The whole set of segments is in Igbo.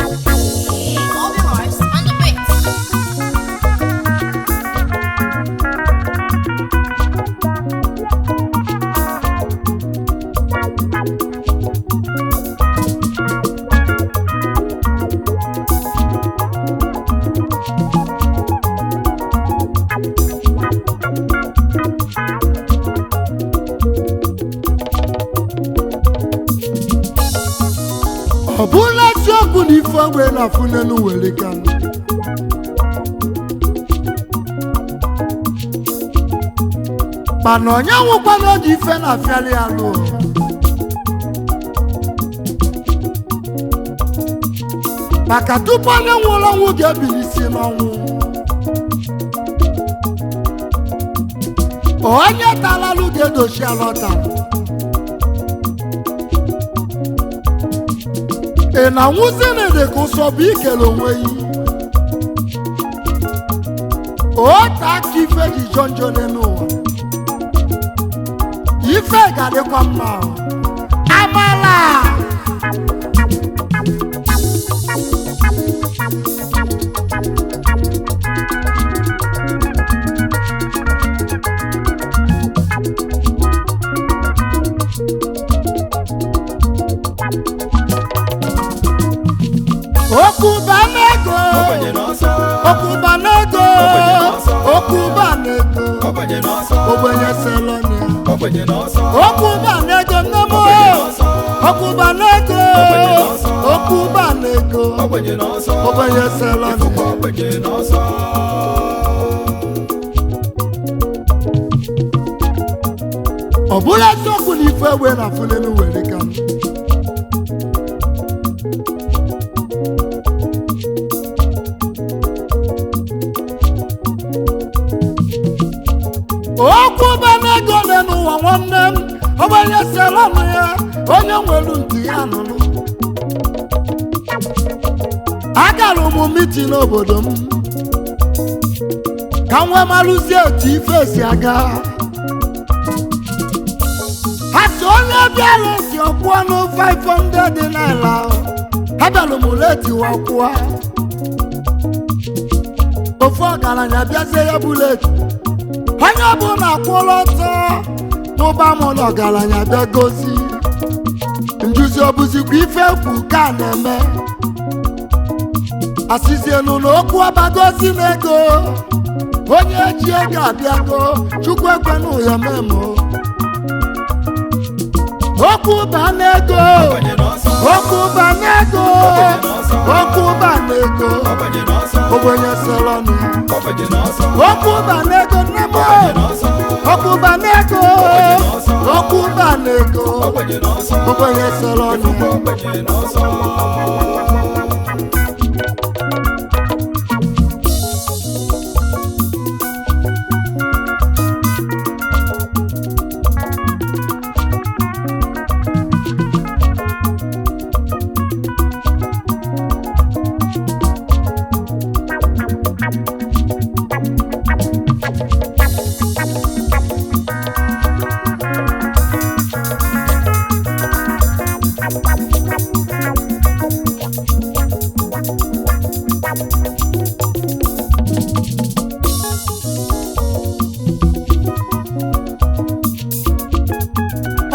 Bobby Morris on the beat. Ọ bụla eziokwu na ife ogbe na-afụ n'elu were ka mana onye nwụkwana oge ife na-afịarị alụ. Maka tupu onye nwụrụ ọnwụ ga-ebili isi n'ọnwụ, onye talalụ ga-edochi alọta. Ị na-anwụzini dị ka ụsọ bụ ikele onwe yi ote aka ife ji jọ njọ n'elu ụwa. Ife ga-adịkwa mma o. Amala. Okwu ego. Ogbenye n'ọsọ. Okwu ego. Ogbenye n'ọsọ. Okwu ego. Ogbenye n'ọsọ. Ogbenye selọnị. Ogbenye n'ọsọ. Okwu ego nne m. Ogbenye n'ọsọ. Okwu ego. Ogbenye n'ọsọ. Okwu ego. Ogbenye n'ọsọ. Ogbenye selọnị. Ifụkwa ogbenye n'ọsọ. Ọ bụrụ eziokwu na ife egbe na afụlelu were ka m okwu banego ole n'ụwa nwanne m, ogbenye selọnụ ya onye nwelu ntị ya nụrụ. Agara m mitin n'obodo m ka m nwee malụzie otu ife si aga. Ha si onye bịara si ọkwụọ nụ 500 naira. Ha bịara m leti wa kwụọ. Ofu ọgaranya bịazie ya bụ leti, onye ọbụla akwụla ọtọ n'ụba m na ọgaranya bịa gozi njuzi. Ọbụzikwa ife kwu ka a na-eme asịzienu na okwu ọbagozi na ego onye ji ego abịago. Chukwu ekwenụ ya memo okwu ba n'ego. Ogbenye n'ọsọ. Okwu ba n'ego. Okwu ba n'ego. Ogbenye n'ọsọ. Ogbenye selọnụ. Ogbenye n'ọsọ. Okwu ba n'ego nne m. Ogbenye n'ọsọ. Okwu ba n'ego. Okwu ba n'ego. Ogbenye n'ọsọ. Ogbenye selọnụ. Ifụkwa ogbenye n'ọsọ.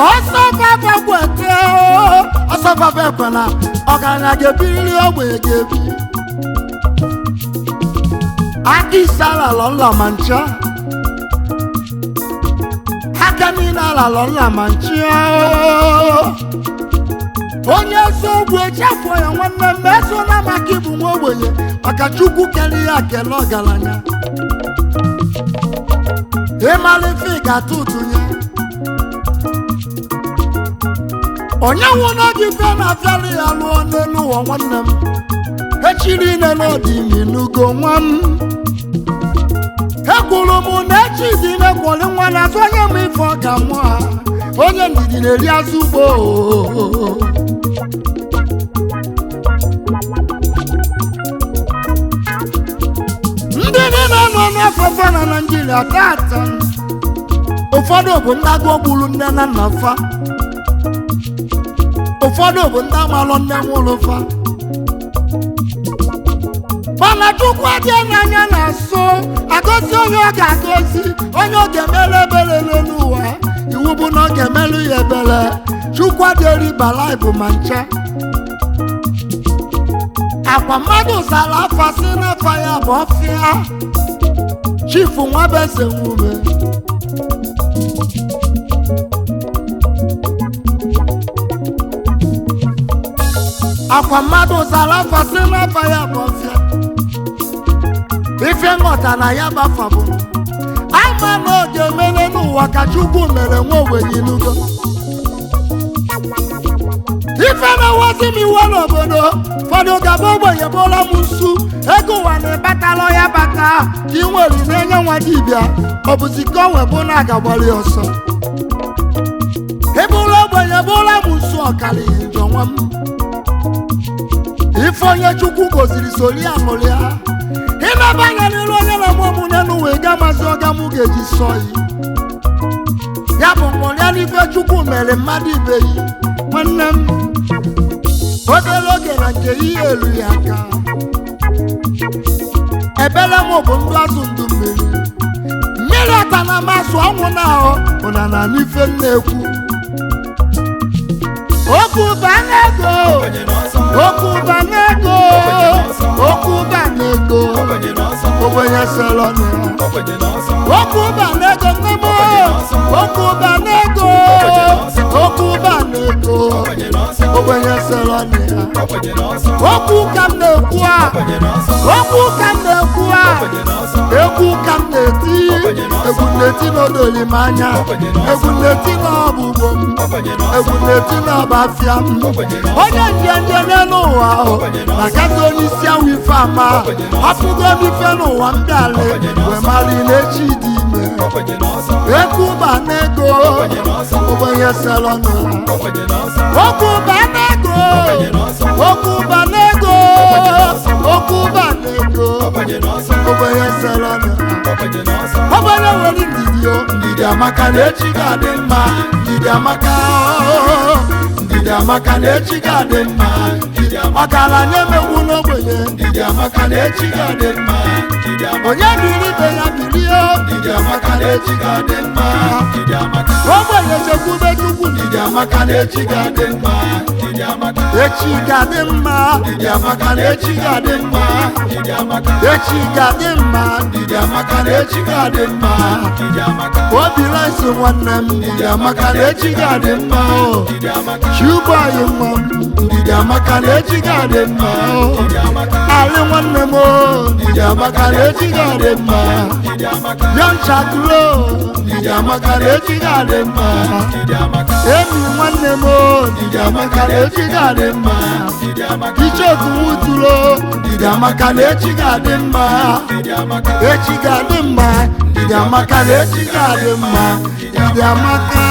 Ọsọ bàbá kwete, ọsọ bàbá ekwela. Ọgaranya ga-ebiriri, ogbenye ga-ebi. Aka ise alalọ nla ma ncha, aka niile alalọ nla ma ncha. Onye eziokwu echefuo ya nwanne m esona maka ịbụ nwa ogbenye, maka Chukwu kere ya kele ọgaranya. Ịmara ife ị ga-atụ ụtụnye onye nwụ n'oge ife na-afịarị ya lụọ n'elu ụwa nwanne m. Echiri ine n'ọdịmi n'ugo nwa m, ekwuru m na echi dị ime kwọrị nwa na azụ onye m ife ọ ga-amụ ha. Onye ndidi na-eri azụ ugbo. Ndị niile nọ n'afọfọ na Naịjirịa tata, ofu Ụfọdụ bụ ndị agụụ gburu nne na nna fa, ụfọdụ bụ ndị amalụ nne nwụrụ fa. Mana Chukwu adị n'anya na nso agọzi onye ọ ga-agọzi, onye ọ ga-emere ebere n'elu ụwa. Iwu bụ na ọ ga-emerụ ya ebere. Chukwu adịghị bala bụ ma ncha. Akwa mmadụ zara afa si n'afa ya bụ ọfịa. Chifu Nwabeze Nwume, akwa mmadụ zara afa si n'afa ya bụ ọfịa. Ife nghọta na ya bafa bụ ama na ọ ga-emere n'ụwa ka Chukwu mere nwa ogbenye ilugo. Ife na-ewezi m iwe n'obodo ụfọdụ gaba ogbenye bụla m nsu ego ụwa na-ebatala ya bata ka ị nwere na-enye nwa dibịa. Ọ bụzi ka o wee bụ na agagbara ya ọsọ. Ebụla ogbenye bụla m nsu ọkara njọ nwa m. Ife onye Chukwu goziri soli ya ṅụrịa. Ịnaba anya n'ilu onye na-amụ ọmụ n'elu wee ga mazi ọga mụ ga-eji sọ yi ya bụ ṅụrịa n'ife Chukwu mere mmadụ ibe yi. Nwanne m, obere oge na nke ihe elu ya aka. Ebele m bụ ndụ azụ ndụ mmiri mmiri ata na masụ ọnwụ na ahụ ụna na n'ife m na-ekwu okwu bana ego, okwu bana ego, okwu bana ego. Ogbenye sọrọ na ya. Okwu bana ego nne m, okwu bana ego, okwu bana ego. Ogbenye sọrọ na ya. Okwu ka m na-ekwu a, okwu ka m na-ekwu a, egwu ka m na-eti, egwu na-eti n'odoli m anya, egwu na-eti n'ọgbụgbọ m, egwu na-eti n'ọbafịa m. Onye njenje n'elu ụwa ahụ na-agazi onye isi awụ ife ama hapụgo m ife n'ụwa m bịalị wee mara na echi dị ime. Ekwu ba n'ego, ogbenye sọrọ na okwu ba n'ego, okwu ba n'ego, okwu ba n'ego. Ogbenye sọrọ na ogbenye nwere ndidi o. Ndidi amaka na echi ga-adị mma. Ndidi amaka o. Ndidi amaka na echi ga-adị mma. Ọgaranya emegbu n'ogbenye. Ndidi amaka na echi ga-adị mma. Onye biri ibe ya bilie. Ndidi amaka na echi ga-adị mma. Ogbenye chekwube Chukwu. Ndidi amaka na echi ga-adị mma. Echi ga-adị mma. Ndidi amaka na echi ga-adị mma. Echi ga-adị mma. Ndidi amaka na echi ga-adị mma. Obi rice nwanne m. Ndidi amaka na echi ga-adị mma o. Chibuayi nwa m. Ndidi amaka na echi ga-adị mma o. Ali nwanne m o. Ndidi amaka na echi ga-adị mma. Yonchaklo. Ndidi amaka na echi ga-adị mma. Emi nwanne m o. Ndidi amaka na echi ga-adị mma. Ichoku wutulo. Ndidi amaka na echi ga-adị mma. Echi ga-adị mma. Ndidi amaka na echi ga-adị mma. Ndidi amaka.